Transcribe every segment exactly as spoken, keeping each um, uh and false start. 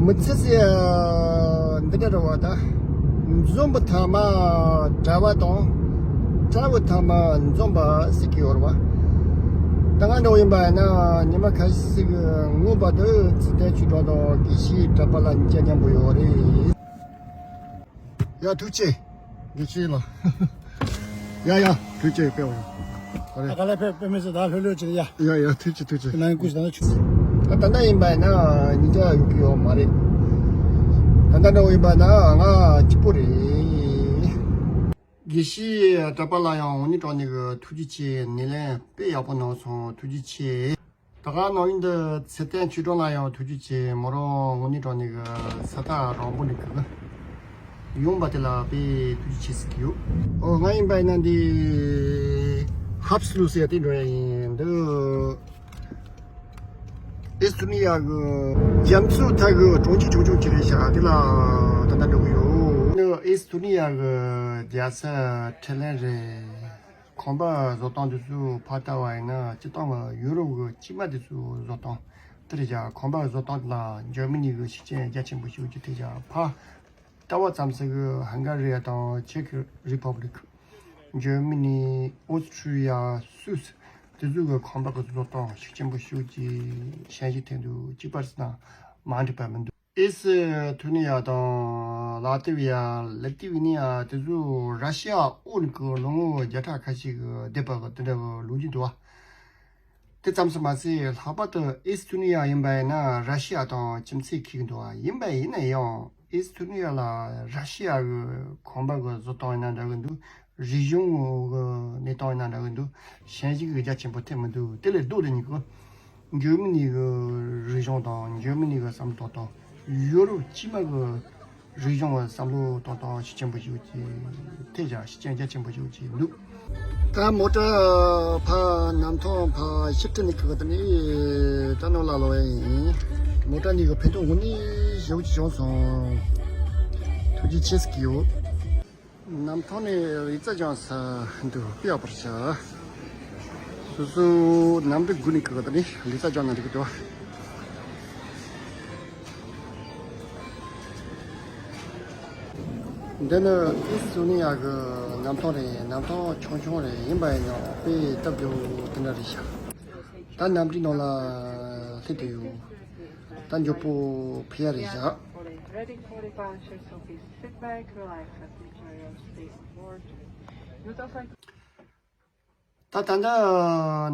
མི་ཚེ་ཟེར་ཡ་འདི་འདྲ་རེད་བ་ད། འཛོམས་པ་ཐ་མ་གྲྭ་པ་དང་། གྲྭ་པ་ཐ་མ་འཛོམས་པ་ཟེར་གྱི་ཡོད་རེད་བ། ད་ང་འདྲ་བོ་ཡིན་པ་ཡིན་ན་ཉི་མ་ཁ་ཤས་ཤིག་སྔོན་པ་དུ་ཚེ་བརྟན་ཆོས་གྲགས་དང་དགེ་བཤེས་གྲྭ་པ་ལ་མཇལ་མཉམ་པོ་ཡོད་རེད། ཡ་ཐུགས་རྗེ་ཆེ། དགེ་བཤེས་ལགས། ཡ་ཡ་ཐུགས་རྗེ་ཆེ་དཔེ་བ། ཨ་ག་ལ་ཕེབས་དཔེ་མི་སྲིད་ད་ལྷོད་ལྷོད་ཅིག་ཡ། ཡ་ཡ་ཐུགས་རྗེ་ཆེ་ཐུགས་རྗེ་ཆེ། ནང་ཡོད་ཀུ་ཤི་ད་ན་ཆུ། ད་ད་ལྟ་ཡིན་པ་ཡིན་ན་ཉིན་ཅག་ཡོད་ཀྱི་ཡོད་མ་རེད། ད་ལྟ་འདྲ་བོ་ཡིན་པ་ན་ང་སྐྱིད་པོ་རེད། དགེ་བཤེས་གྲྭ་པ་ལ་ཡང་དངོས་གནས་དྲང་གནས་ཀྱི་ཐུགས་རྗེ་ཆེ། སྣེ་ལེན་དཔེ་ཡག་པོ་གནང་སོང་། ཐུགས་རྗེ་ཆེ། ད་ག་ནང་བཞིན་དུ་ཚེ་བརྟན་ཆོས་གྲགས་ལ་ཡང་ཐུགས་རྗེ་ཆེ། མོ་རང་དངོས་གནས་དྲང་གནས་ཀྱི་ས་ཐག་རིང་པོ་ནས་ཀྱི་ཡོང་པ་དེ་ལ་དཔེ་ཐུགས་རྗེ་ཆེ་ཟེར་གྱི་ཡོད། ཨོ་ང་ཡིན་པ་ཡིན་ན་འདི་ཧབ་སི་ལུ་ཟེར་ཡ་དེ་འགྲོ་ཡ་ཡིན་འདི། ཨེ་སི་ཐུ་ནི་ཡ་གི་རྒྱ་མཚོ་མཐའ་གི་གྲོང་ཁྱེར་ཆུང་ཆུང་ཅིག་རེད་ཤག་དེ་ལ་ད་ལྟ་འགྲོ་གི་ཡོད། ནི་ཨེ་སི་ཐུ་ནི་ཡ་གི་རྒྱལ་ས་ཁྲེ་ལན་རེད། ཁང་པ་བཟོ་སྟངས་དེ་ཚོ་ཕར་ལྟ་བ་ཡིན་ན་སྤྱིར་བཏང་གི་ཡུ་རོབ་གི་དཀྱིལ་མ་དེ་ཚོ་བཟོ་སྟངས་དེ་རེད་ཤག་ཁང་པ་བཟོ་སྟངས་དེ་ལ་འཇར་མ་ནི་གི་ཤུགས་རྐྱེན་རྒྱ་ཆེན་པོ་ཞིག་ཅིག་ཐེབས་ཤག་ཕར་ལྟ་བ་ཙམ་ཟིག་གི་ཧང་ག་རི་ཡ་དང་ཆེ་ཁི་རི་ཕབ་ལིག་འཇར་མ་ནི། ཨོ་སི་ཁྲུ་ཡ། སུད་སི། དེ་ཚོ་གི་ཁང་པ་གི་བཟོ་སྟངས་ཤུགས་ཆེན་པོ་ཞིག་ཅིག་ཞན་ཞིག་ཐེབས་འདུག་གཅིག་པར་སི་དང་མ་འགྲིག་པ་མི་འདུག་ཨེ་སི་ཐུ་ནི་ཡ་དང་ལ་ཏི་བི་ཡ། ལ་ཏི་བི་ནི་ཡ་དེ་ཚོ་ར་ཤི་ཡ་འོག་ནས་ཀྱི་ལོ་ངོ་བརྒྱ་ཕྲག་ཁ་ཤས་ཀྱི་བསྡད་པ་གི་དེ་འདྲ་གི་ལོ་རྒྱུས་འདུག་བ། དེ་ཙམ་ཞིག་མ་ཟད་ལྷག་པར་དུ་ཨེ་སི་ཐུ་ནི་ཡ་ཡིན་པ་ཡིན་ན་ར་ཤི་ཡ་དང་ཁྱིམ་མཚེས་འཁེལ་གྱི་འདུག་བ། ཡིན་པ་ཡིན་ན་ཡང་ཨེ་སི་ཐུ་ནི་ཡ་ལ་ར་ཤི་ཡ་གི་ཁང་པ་གི་བཟོ་སྟངས་ཡིན་ན་འདྲ་གི་འདུག་རིག་གཞུང་གི་གནས་སྟངས་ཡིན་ན་འདྲ་གི་འདུག་ཞན་ཞིག་གི་རྒྱ་ཆེན་པོ་ཐེབས་མི་འདུག་དེ་ལས་ལྡོག་སྟེ་ཉིད་ཀྱི་འཇར་མ་ནི་གི་རིག་གཞུང་དང་འཇར་མ་ནི་གི་བསམ་བློ་དང་ཡུ་རོབ་དཀྱིལ་མ་གི་རིག་གཞུང་གི་བསམ་བློ་གཏོང་སྟངས་ཤུགས་ཆེན་པོ་ཞིག་ཅིག་ཐེབས་བཞག་ཤུགས་རྐྱེན་རྒྱ་ཆེན་པོ་ཞིག་ཅིག་འདུག་ད་མོ་ཊ་ཕར་གནམ་ཐང་ཕར་ཕྱིར་ཁྲིད་ནས་ཁུག་ད་ནི་ད་ནོར་ལ་ལོག་ཡ་ཡིན། མོ་ཊ་ནས་གི་ཕན་ཐོགས་དངོས་གནས་ཞེ་པོ་ཅིག་བྱུང་སོང་། ཐུགས་རྗེ་ཆེ་ཟེར་གྱི་ཡོད། གནམ་ཐང་ནས་ལི་ཙ་ཅང་ས་འདུག་པི་ཡག་པར་བྱ། སོ་སོ་གནམ་གྲུ་སྒུག་ནས་ཁུག་ད་ནི་ལི་ཙ་ཅང་ན་འགྲིག་གི་འདུག་འདི་ནི་ཨེ་སི་ཐུ་ནི་ཡ་གི་གནམ་ཐང་རེད། གནམ་ཐང་ཆུང་ཆུང་རེད། ཡིན་པ་ཡིན་ནའང་དཔེ་སྟབས་བདེ་པོ་དེ་འདྲ་རེད་ཤག་ད་གནམ་གྲུའི་ནང་ལ་སླེབས་བསྡད་ཡོད། ད་མགྱོགས་པོ་ཕེབས་ཡ་རེད་ཤག་ད་ད་ལྟ་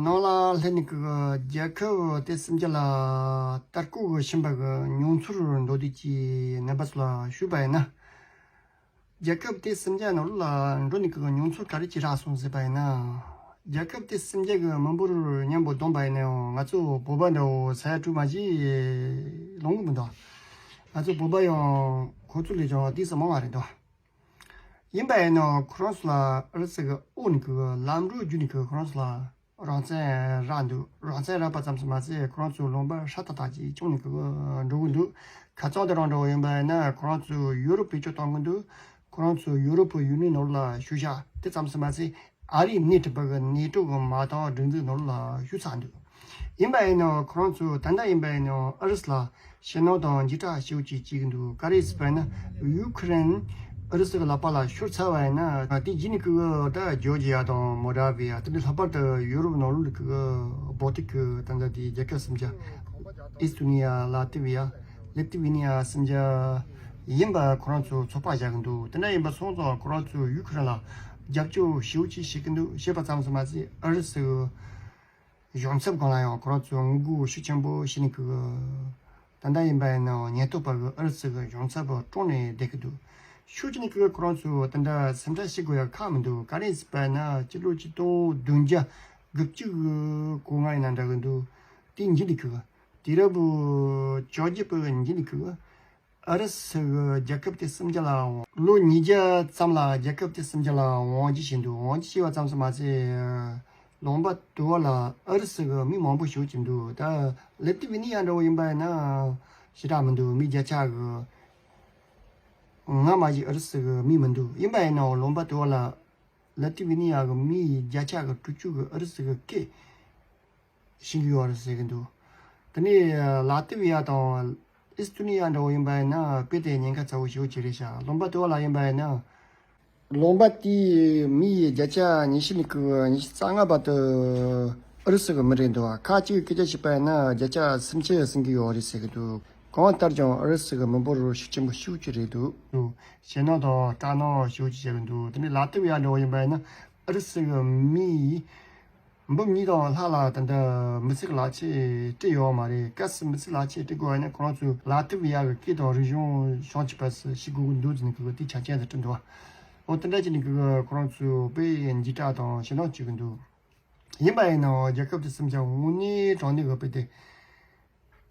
ནང་ལ་སླེབས་ནས་ཀྱི་རྒྱལ་ཁབ་དེ་གསུམ་ཆ་ལ་ལྟ་སྐོར་གྱི་ཕྱིན་པ་གི་མྱོང་ཚོར་མདོར་བསྡུས་ཀྱིས་རྣམ་པ་ཚོ་ལ་ཞུས་པ་ཡིན་ན། རྒྱལ་ཁབ་དེ་གསུམ་ཆ་ནང་ལ་འགྲོ་ནས་ཀྱི་མྱོང་ཚོར་ག་རེ་ཅིག་རག་སོང་ཟེར་བ་ཡིན་ན། རྒྱལ་ཁབ་དེ་གསུམ་ཆ་གི་མི་འབོར་མཉམ་པོ་བསྡོམས་པ་ཡིན་ན་ཡང་ང་ཚོ་བོད་པ་འདྲ་བོ་ས་ཡ་དྲུག་མ་གཞི་ལོངས་གི་མི་འདུག་ང་ཚོ་བོད་པ་ཡང་ཁོ་ཚོ་ལས་ཀྱང་ཏོག་ཙམ་མང་བ་རེད་འདུག་ཡིན་པ་ཡིན་ནའང་ཁོ་རང་ཚོ་ལ་ཨ་རི་སི་གི་འོག་ནས་ཀྱི་ལམ་འགྲོ་བརྒྱུད་ནས་ཀྱི་ཁོ་རང་ཚོ་ལ་རང་བཙན་རག་འདུག་རང་བཙན་རག་པ་ཙམ་ཞིག་མ་ཟད་ཁོ་རང་ཚོའི་ལུང་པ་ཧྲ་ཏག་ཏག་ཅིག་སྐྱོང་ནས་ཀྱི་འགྲོ་གི་འདུག་ཁ་རྩང་དེ་རང་འདྲ་བོ་ཡིན་པ་ཡིན་ན་ཁོ་རང་ཚོ་ཡུ་རོབ་བེད་སྤྱོད་གཏོང་གི་འདུག་ཁོ་རང་ཚོ་ཡུ་རོབ་ཡུ་ནི་ནོར་ལ་ཞུགས་ཤག་དེ་ཙམ་ཞིག་མ་ཟད་ཨ་རིའི་སྣེ་ཁྲིད་པ་གི་ནེ་ཊོ་གི་མ་དང་སྒྲིག་འཛུགས་ནོར་ལ་ཞུགས་ཚར་འདུག་ཡིན་པ་ཡིན་ནའང་ཁོ་རང་ཚོས་ད་ལྟ་ཡིན་པ་ཡིན་ནའང་ཨ་རི་སི་ལ་ཞེད་སྣང་དང་འཇིགས་སྐྲག་ཞེ་པོ་ཅིག་སྐྱེ་གི་འདུག་ག་རེ་ཟེར་བ་ཡིན་ན་ཡུ་ཁུ་རེན་ཨ་རི་སི་གི་ལག་པ་ལ་ཤོར་ཚར་བ་ཡིན་ན་དེ་རྗེས་ནས་ཀྱི་ད་ཇོར་ཇི་ཡ་དང་མོལ་ཌ་བི་ཡ་དེ་འདྲ་ལྷག་པར་དུ་ཡུ་རོབ་ནང་ལོགས་ཀྱི་བོལ་ཊིག་གི་ད་ལྟ་དེའི་རྒྱལ་ཁབ་གསུམ་ཆ་ཨེ་སི་ཐོ་ནི་ཡ། ལ་ཏི་བི་ཡ། ལི་ཏི་ཝི་ནི་ཡ་གསུམ་ཆ་ཡིན་པ་ཁོ་རང་ཚོས་ཚོད་དཔག་བཞག་གི་འདུག་དེ་འདྲ་ཡིན་པ་སོང་ཙང་ཁོ་རང་ཚོས་ཡུ་ཁུ་རེན་ལ་རྒྱབ་སྐྱོར་ཞེ་པོ་ཅིག་བྱེད་ཀྱི་འདུག་བྱས་པ་ཙམ་ཞིག་མ་ཟད་ཨ་རི་སི་གི་གཞུང་ཚབ་སྒང་ལ་ཡང་ཁོ་རང་ཚོས་ངོ་རྒོལ་ཤུགས་ཆེན་པོ་བྱས་ནས་ཀྱི། ད་ལྟ་ཡིན་པ་ཡིན་ནའང་ཉེན་རྟོག་པ་གིས་ཨ་རི་སི་གི་གཞུང་ཚབ་བཀྲོངས་ནས་བསྡད་ཀྱི་འདུག་ཤུགས་ཆེ་ནས་ཀྱི་ཁོ་རང་ཚོས་དེ་འདྲ་སེམས་ཁྲལ་བྱེད་དགོས་ཡ་ཁག་མི་འདུག་ག་རེ་ཟེར་བ་ཡིན་ན་སྤྱི་ལོ་ཆིག་སྟོང་བདུན་བརྒྱ་དགུ་བཅུ་གོ་ལྔ་ཡིན་ན་འདྲ་གི་འདུག་དེ་ཉིན་དེ་ཀྱི། དུས་རབས་བཅོ་བརྒྱད་པའི་ཉིན་དེ་ཀྱི། ཨ་རི་སི་གི་རྒྱལ་ཁབ་དེ་གསུམ་ཆ་ལ་ལོ་ཉིས་བརྒྱ་ཙམ་ལ་རྒྱལ་ཁབ་དེ་གསུམ་ཆ་ལ་དབང་སྒྱུར་བྱས་འདུག་དབང་སྒྱུར་བྱས་པ་ཙམ་ཞིག་མ་ཟད་ལུང་པ་དེ་བ་ལ་ཨ་རི་སི་གི་མི་མང་པོ་ཞིག་བྱས་འདུག་ད་ལི་ཏི་ཝི་ནི་ཡ་འདྲ་བོ་ཡིན་པ་ཡིན་ན་ཞེ་དྲག་མི་འདུག་མི་བརྒྱ་ཆ་གི་ལྔ་མ་གཞི་ཨ་རི་སི་གི་མི་མི་འདུག་ཡིན་པ་ཡིན་ནའང་ལུང་པ་དེ་བ་ལ་ལི་ཏི་ཝི་ནི་ཡ་གི་མི་བརྒྱ་ཆ་གི་དྲུག་ཅུ་གི་ཨ་རི་སི་གི་སྐད་ཤེས་ཀྱི་ཡོད་རེད་ཟེར་གྱི་འདུག་དེ་ནས་ལ་ཏི་ཝི་ཡ་དང་ཨེ་ ཨི་སི་ཐུ་ནི་ཡ་འདྲ་བོ་ཡིན་པ་ཡིན་ན་དཔེ་དེ་ཉེན་ཁ་ཚ་བོ་ཞེ་པོ་ཅིག་རེད་ཤག་ལུང་པ་དེ་བ་ལ་ཡིན་པ་ཡིན་ན། ལུང་པ་དེའི་མི་ཡི་བརྒྱ་ཆ་ཉི་ཤུ་ནས་ཀི་ཉི་ཤུ་རྩ་ལྔ་བར་དུ་ཨུ་རུ་སུ་གི་མི་རེད་འདུག་ཁ་ཅིག་སྐད་ཆ་བཤད་པ་ཡིན་ན་བརྒྱ་ཆ་སུམ་ཅུ་ཟིན་གི་ཡོད་རེད་ཟེར་གི་འདུག་གང་ལྟར་ཀྱང་ཨུ་རུ་སུ་གི་མི་འབོར་ཤུགས་ཆེན་པོ་ཤུགས་ཆེ་རེད་འདུག་ཞེད་སྣང་དང་སྐྲག་སྣང་ཞེ་པོ་ཅིག་བྱས་ཀྱི་འདུག་དེ་ནས་ལ་ཏི་བི་ཡ་འདྲ་བོ་ཡིན་པ་ཡིན་ན་ཨུ་རུ་སུ་གི་མི་ཡི་འབུམ་གཉིས་དང་ལྷག་ལ་ད་ལྟ་མི་ཚེ་གི་ལག་ཆས་སྤྲད་ཡོད་མ་རེད། གལ་སྲིད་མི་ཚེ་ལག་ཆས་སྤྲད་དགོས་པ་ཡིན་ན་ཁོ་རང་ཚོས་ལ་ཏི་བི་ཡ་གི་སྐད་དང་རིག་གཞུང་སྦྱོང་བྱེད་པ་ཞིག་དགོས་ཀྱི་འདུག་ཟེར་ནས་ཁོ་གི་དེ་ཆ་རྐྱེན་དེ་བསྐྲུན་འདུག་འོ་དེ་འདྲ་བྱས་ནས་ཁོ་གི་ཁོ་རང་ཚོས་དཔེ་འཇིགས་སྐྲག་དང་ཞེད་སྣང་བྱེད་ཀྱི་འདུག་ཡིན་པ་ཡིན་ནའང་རྒྱལ་ཁབ་དེ་གསུམ་ཆ་དངོས་གནས་དྲང་གནས་གི་དཔེ་དེ་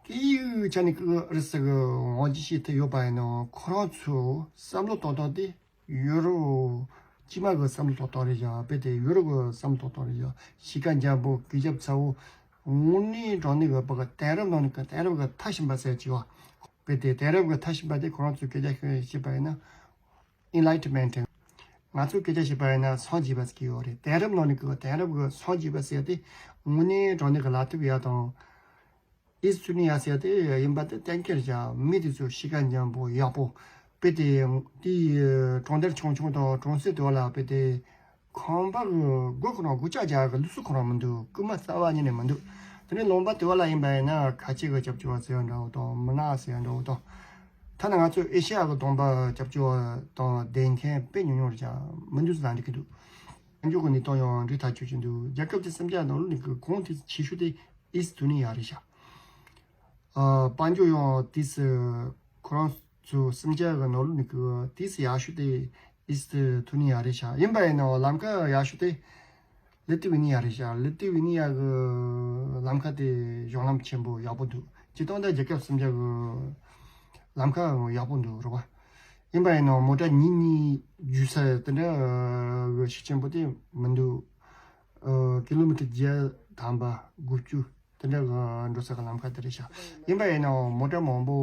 སྐད་ཡིག་ཆ་ནས་ཁོ་གི་ཨུ་རུ་སུ་གི་དབང་སྒྱུར་བྱེད་ཐུབ་ཡོད་པ་ཡིན་ནའང་ཁོ་རང་ཚོའི་བསམ་བློ་གཏོང་སྟངས་དེ། ཡུ་རོབ་དཀྱུས་མ་གི་བསམ་བློ་ཏོག་ཏོག་རེད་བཞག་དཔེ་དེ་ཡུ་རོབ་གི་བསམ་བློ་ཏོག་ཏོག་རེད་བཞག་གཤིས་ཀ་འཇམ་པོ་གུས་ཞབས་ཚ་བོ། དངོས་གནས་དྲང་གནས་གི་བོད་གི་དེང་རབས་ནང་ནས་གི་དེང་རབས་གི་མཐའ་ཕྱིན་པ་ཟེར་གྱི་བ། དཔེ་དེ་དེང་རབས་གི་མཐའ་ཕྱིན་པ་དེ་ཁོ་རང་ཚོའི་སྐད་ཆ་བཤད་པ་ཡིན་ན་Enlightenment། ང་ཚོའི་སྐད་ཆ་བཤད་པ་ཡིན་ན་སངས་རྒྱས་པ་ཟེར་གྱི་ཡོད་རེད། དེང་རབས་ནང་ནས་གི་དེང་རབས་གི་སངས་རྒྱས་པ་ཟེར་དེ་དངོས་གནས་དྲང་གནས་གི་ལ་ཏི་བི་ཡ་དང་། ཨི་སི་ཐུ་ནི་ཡ་ཟེར་དེ་ཡིན་པ་དེ་གཏན་འཁེལ་བྱ། མི་དེ་ཚོ་གཤིས་ཀ་འཇམ་པོ་ཡག་པོ། དཔེ་དེ་དེའི་གྲོང་རྡལ་ཆུང་ཆུང་དང་གྲོང་གསེབ་དེ་བ་ལ་དཔེ་དེ་ཁང་པ་གི་སྒོ་ཁོ་རང་སྒོ་ལྕགས་རྒྱག་གི་ལུགས་སྲོལ་ཁོ་རང་མི་འདུག་རྐུན་མ་རྩ་བ་ཉིད་ནས་མི་འདུག་དེ་ནས་ལུང་པ་དེ་བ་ལ་ཡིན་པ་ཡིན་ན་ཁ་ཆེ་གི་སྐྱབས་བཅོལ་བ་ཟེར་ཡ་འདྲ་བོ་དང་མི་ནག་ཟེར་ཡ་འདྲ་བོ་དང་། ཐ་ན་ང་ཚོ་ཨེ་ཤ་ཡ་གི་གདོང་པ་སྐྱབས་བཅོལ་བ་དང་བསྡད་མཁན་དཔེ་ཉུང་ཉུང་རེད་ཀྱང་མི་འདུག་ཟེར་ལབ་འགྲིག་གི་འདུག་དཔལ་འབྱོར་གྱི་གནས་སྟངས་ཡང་འདྲ་ཐག་ཆོད་ཀྱི་འདུག་རྒྱལ་ཁབ་དེ་གསུམ་ཆ་ནང་ལོགས་ནས་གི་གོང་དེ་ཆེ་ཤོས་དེ་ཨི་སི་ཐུ་ནི་ཡ་རེད་ཤག་ཨ། དཔལ་འབྱོར་ཡང་དེ་སི་ཁོ་རང་ཚོ་གསུམ་ཆ་གི་ནང་ལོགས་ནས་གི་དེ་སི་ཡག་ཤོས་དེ་ཨི་སི་ཐུ་ནི་ཡ་རེད་ཤག་ཡིན་པ་ཡིན་ནའང་ལམ་ཁ་ཡག་ཤོས་དེ་ལི་ཏི་ཝི་ནི་ཡ་རེད་ཤག་ལི་ཏི་ཝི་ནི་ཡ་གི་ལམ་ཁ་དེ་གཞུང་ལམ་ཆེན་པོ་ཡག་པོ་འདུག་སྤྱིར་བཏང་ད་རྒྱལ་ཁབ་གསུམ་ཆ་གི་ལམ་ཁ་ཡག་པོ་འདུག་རེད་བ། ཡིན་པ་ཡིན་ནའང་མོ་ཊ་ཉིན་གཉིས་རྒྱུག་ས་དེ་འདྲ་གི་ཤུགས་ཆེན་པོ་དེ་མི་འདུག་ཨ། ཀི་ལོ་མི་ཊར་བརྒྱ་ཐམ་པ་དགུ་བཅུ་དེ་འདྲ་གི་འགྲོ་ས་གི་ལམ་ཁ་དེ་རེད་ཤག་ཡིན་པ་ཡིན་ནའང་མོ་ཊ་མང་པོ་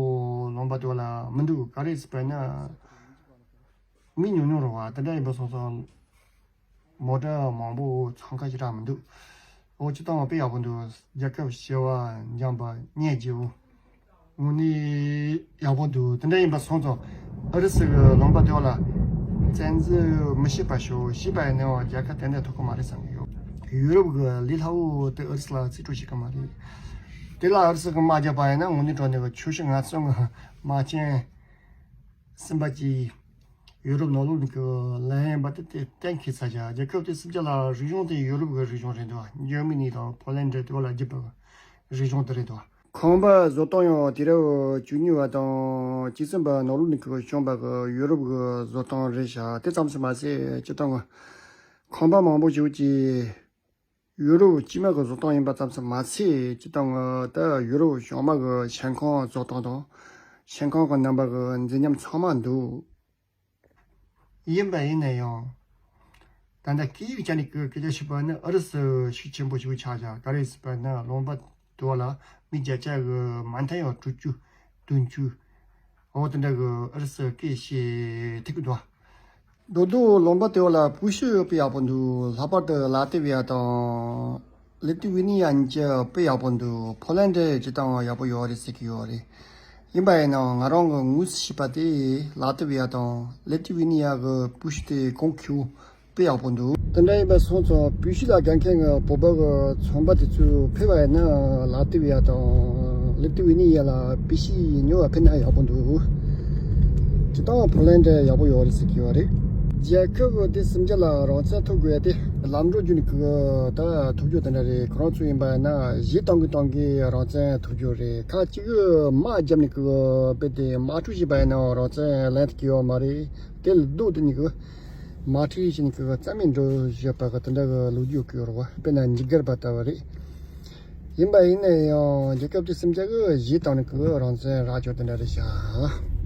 ལུང་པ་དེ་བ་ལ་མི་འདུག་ག་རེ་ཟེར་བ་ཡིན་ན་མི་ཉུང་ཉུང་རེད་བ། དེ་འདྲ་ཡིན་པ་སོང་ཙང་མོ་ཊ་མང་པོ་འཚང་ཁ་ཞེ་དྲག་མི་འདུག་འོ་སྤྱིར་བཏང་དཔེ་ཡག་པོ་འདུག་རྒྱལ་ཁབ་བྱེ་བ་འཇམ་པ་གནས་རྒྱས་པོ། དངོས་གནས་ཡག་པོ་འདུག་དེ་འདྲ་ཡིན་པ་སོང་ཙང་ཨུ་རུ་སུ་གི་ལུང་པ་དེ་བ་ལ་བཙན་འཛུལ་མི་བྱེད་པ་ཞིག་བྱས་པ་ཡིན་ནའང་རྒྱལ་ཁ་ཏན་ཏན་ཐོབ་ཀྱི་མ་རེད་བསམ་གྱི་ཡོད། ཡུ་རོབ་གི་ལས་སླ་བོ་དེ་ཨུ་རུ་སུ་ལ་རྩིས་སྤྲོད་བྱེད་ཀྱི་མ་རེད། དེ་ལ་ཨུ་རུ་སུ་གི་དམག་རྒྱག་པ་ཡིན་ན་དངོས་གནས་དྲང་གནས་གི་ཆོས་ཕྱོགས་ངན་སོང་གི་དམག་ཆེན་གསུམ་པ་གཅིག་ཡུ་རོབ་ནང་ལོགས་ནས་གི་ལན་ཡིན་པ་དེ་དེ་གཏན་འཁེལ་ཚར་བཞག་རྒྱལ་ཁབ་དེ་གསུམ་ཆ་ལ་རིག་གཞུང་དེ་ཡུ་རོབ་གི་རིག་གཞུང་རེད་འདུག་ཇར་མ་ནི་དང་ཕོ་ལན་ཌི་དེ་བ་ལ་བརྒྱུད་པའི་རིག་གཞུང་དེ་རེད་འདུག་ཁང་པ་བཟོ་སྟངས་ཡང་དུས་རབས་བཅུ་གཉིས་པ་དང་བཅུ་གསུམ་པ་ནང་ལོགས་ནས་གི་བྱུང་བ་གི་ཡུ་རོབ་གི་བཟོ་སྟངས་རེད་ཤག་དེ་ཙམ་ཞིག་མ་ཟད་སྤྱིར་བཏང་གི་ཁང་པ་མང་པོ་ཞིག་གི་ཡུ་རོབ་དཀྱུས་མ་གི་བཟོ་སྟངས་ཡིན་པ་ཙམ་ཞིག་མ་ཟད་སྤྱིར་བཏང་གི་ད་ཡུ་རོབ་བྱང་མ་གི་ཤིང་ཁང་བཟོ་སྟངས་དང་ཤིང་ཁང་གི་རྣམ་པ་གི་མཛེས་ཉམས་ཚང་མ་འདུག་ཡིན་པ་ཡིན་ན་ཡང་། ད་ལྟ་སྐད་ཡིག་ཆ་ནས་སྐད་ཆ་བཤད་པ་ནི་ཨུ་རུ་སུ་ཤུགས་ཆེན་པོ་ཞིག་ཆགས་བཞག་ག་རེ་ཟེར་བ་ན་ལུང་པ་དེ་བ་ལ་མི་བརྒྱ་ཆ་གི་མ་མཐའ་ཡང་དྲུག་ཅུ་བདུན་ཅུ་འོ་དེ་འདྲ་གི་ཨུ་རུ་སུ་སྐད་བཤད་ཐུབ་ཀྱི་འདུག་མདོར་བསྡུས་ལུང་པ་དེ་བ་ལ་སྤུས་ཤུགས་དཔེ་ཡག་པོ་འདུག་ལྷག་པར་དུ་ལ་ཏི་བི་ཡ་དང་། ལི་ཏི་ཝི་ནི་ཡ་གཉིས་ཀྱི་དཔེ་ཡག་པོ་འདུག་ཕོ་ལན་ཌི་སྤྱིར་བཏང་ཡག་པོ་ཡོད་རེད་ཟེར་གྱི་ཡོད་རེད། ཡིན་པ་ཡིན་ནའང་ང་རང་གི་དངོས་སུ་ཤེས་པ་དེ་ལ་ཏི་ཝི་ཡ་དང་ལི་ཏི་ཝི་ནི་ཡ་གི་སྤུས་ཤུགས་དེ་གོང་ཁེ་པོ་དཔེ་ཡག་པོ་འདུག་དེ་འདྲ་ཡིན་པ་སོང་ཙང་སྤུས་ཤུགས་ལ་དགའ་མཁན་གྱི་བོད་པ་གི་ཚོང་པ་དེ་ཚོས་ཕེབས་པ་ཡིན་ན་ལ་ཏི་ཝི་ཡ་དང་ལི་ཏི་ཝི་ནི་ཡ་ལ་དཔེ་ཤིག་ཉོ་བ་ཕེབས་ན་ཡག་པོ་འདུག་སྤྱིར་བཏང་ཕོ་ལན་ཌི་ཡག་པོ་ཡོད་རེད་ཟེར་གྱི་ཡོད་རེད། རྒྱལ་ཁབ་དེ་གསུམ་ཆ་ལ་རང་བཙན་ཐོབ་དགོས་ཏེ་ལམ་འགྲོ་རྒྱུ་ནི་གི་ད་ཐོབ་རྒྱུ་དེ་འདྲ་རེད། ཁོ་རང་ཚོ་ཡིན་པ་ཡིན་ན་གཞས་གཏོང་གི་གཏོང་གི་རང་བཙན་ཐོབ་རྒྱུ་རེད། ཁ་ཅིག་དམག་བརྒྱབ་ནི་གི་དཔེ་དེ་དམག་འཁྲུག་བྱས་པ་ཡིན་ན་རང་བཙན་ལེན་ཐུབ་ཀྱི་ཡོད་མ་རེད། དེ་ལ་ལྡོག་སྟེ་ནི་གི་དམག་འཁྲུག་བྱས་ནི་གི་རྩ་མེད་འགྲོ་བཞག་པ་གི་དེ་འདྲ་གི་ལོ་རྒྱུས་ཡོད་ཀྱི་ཡོད་རེད་བ། དཔེར་ན་འཇིགས་སྒར་པ་ལྟ་བུ་རེད། ཡིན་པ་ཡིན་ན་ཡང་རྒྱལ་ཁབ་དེ་གསུམ་ཆ་གི་གཞས་གཏོང་ནི་གི་རང་བཙན་རག་ཆོག་དེ་འདྲ་རེད་ཤག